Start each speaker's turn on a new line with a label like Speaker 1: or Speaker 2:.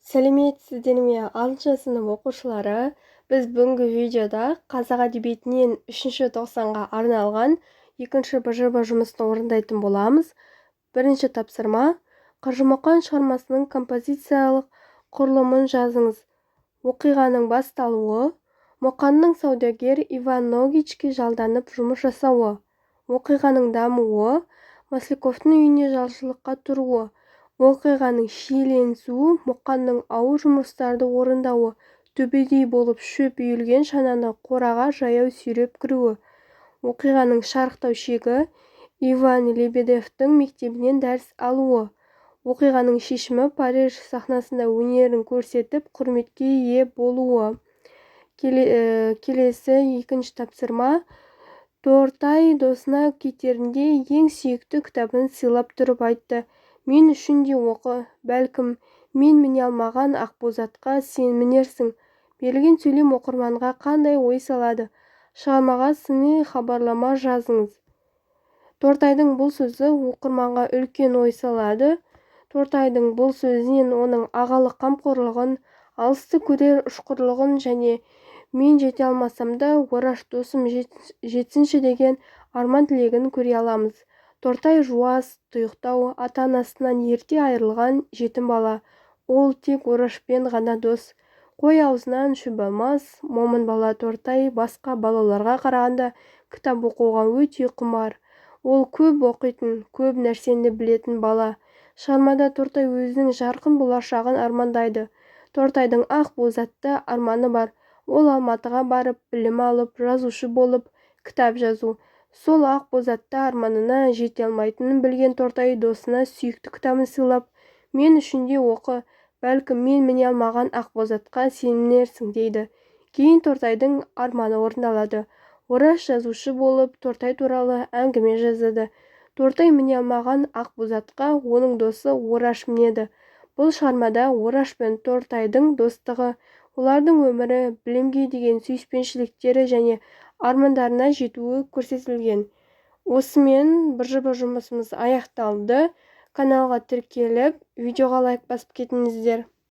Speaker 1: Сәлеметсіздер ме, алтыншы сынып оқушылары! Біз бүгінгі видеода қазақ әдебиетінен үшінші тоқсанға арналған екінші БЖБ жұмысын орындайтын боламыз. Бірінші тапсырма: «Қажымұқан» шығармасының композициялық құрылымын жазыңыз. Оқиғаның басталуы: Мұқанның саудагер Иван Ногичке жалданып жұмыс жасауы. Оқиғаның дамуы: Масляковтың үйіне жалшылыққа тұруы. Оқиғаның шиеленісуі: Мұқанның ауыр жұмыстарды орындауы, төбедей болып шөп үйілген шананы қораға жаяу сүйреп кіруі. Оқиғаның шарықтау шегі: Иван Лебедевтің мектебінен дәріс алуы. Оқиғаның шешімі: Париж сахнасында өнерін көрсетіп, құрметке ие болуы. Келесі екінші тапсырма: Тортай досына кетерінде ең сүйікті кітабын сыйлап тұрып айтты: «Мен үшін де оқы, бәлкім, мен міне алмаған Ақбозатқа сен мінерсің». Берілген сөйлем оқырманға қандай ой салады? Шығармаға сыни хабарлама жазыңыз. Тортайдың бұл сөзі оқырманға үлкен ой салады. Тортайдың бұл сөзінен оның ағалық қамқорлығын, алысты көрер ұшқырлығын және мен жете алмасам да, Ораш досым жетсінші деген арман-тілегін көре аламыз. Тортай жуас, тұйықтау, ата-анасынан ерте айырылған жетім бала. Ол тек Орашпен ғана дос. Қой аузынан шөп алмас, момын бала Тортай басқа балаларға қарағанда кітап оқуға өте құмар. Ол көп оқитын, көп нәрсені білетін бала. Шығармада Тортай өзінің жарқын болашағын армандайды. Тортайдың ақ боз атты арманы бар. Ол Алматыға барып, білім алып, жазушы болып, кітап жазу. Сол ақ боз атты арманына жете алмайтынын білген Тортай досына сүйікті кітабын сыйлап: «Мен үшін де оқы, бәлкім, мен міне алмаған ақ боз атқа сен мінерсің», – дейді. Кейін Тортайдың арманы орындалады. Ораш жазушы болып, Тортай туралы әңгіме жазады. Тортай міне алмаған ақ боз атқа оның досы Ораш мінеді. Бұл шығармада Ораш пен Тортайдың достығы, олардың өмірі, білімге деген сүйіспеншіліктері және армандарына жетуі көрсетілген. Осымен БЖБ жұмысымыз аяқталды. Каналға тіркеліп, видеоға лайк басып кетіңіздер.